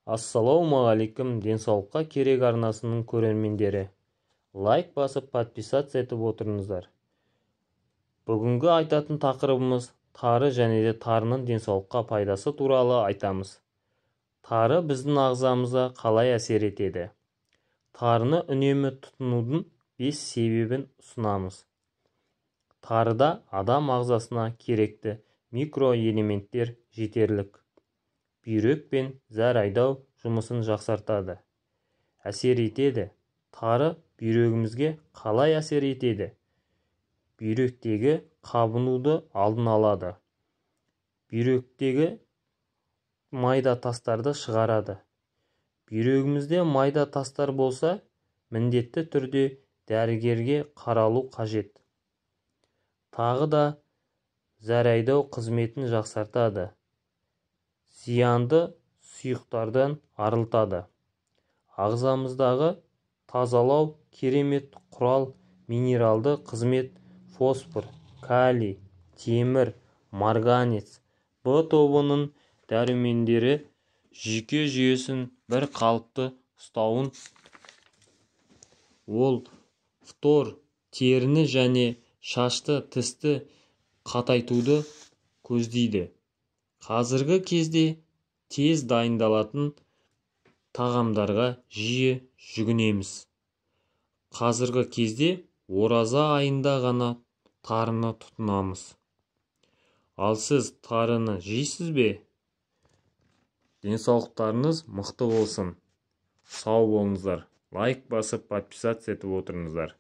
Ассалаумағалейкум, денсаулыққа керек арнасының көрермендері. Лайк басып, подписаться етіп отырыңыздар. Бүгінгі айтатын тақырыбымыз тары және де тарының денсаулыққа пайдасы туралы айтамыз. Тары біздің ағзамызға қалай әсер етеді? Тарыны үнемі тұтынудың 5 себебін ұсынамыз. Тарыда адам ағзасына керекті микроэлементтер жетерлік. Бүйрек пен зәр айдау жұмысын жақсартады. Әсер етеді. Тары бүйрегімізге қалай әсер етеді? Бүйректегі қабынуды алдын алады. Бүйректегі майда тастарды шығарады. Бүйрегімізде майда тастар болса, міндетті түрде дәрігерге қаралу қажет. Тағы да зәр айдау қызметін жақсартады. Зиянды сұйықтардан арылтады. Ағзамыздағы тазалау керемет құрал, минералды қызмет фосфор, калий, темір, марганец, Б тобының дәрумендері жүйке жүйесін бір қалыпты ұстауын, ол фтор, теріні және шашты, тісті қатайтуды көздейді. Қазіргі кезде тез дайындалатын тағамдарға жиі жүгінеміз. Қазіргі кезде ораза айында ғана тарыны тұтынамыз. Ал сіз тарыны жейсіз бе? Денсаулықтарыңыз мықты болсын. Сау болыңыздар. Лайк басып, подписаться етіп отырыңыздар.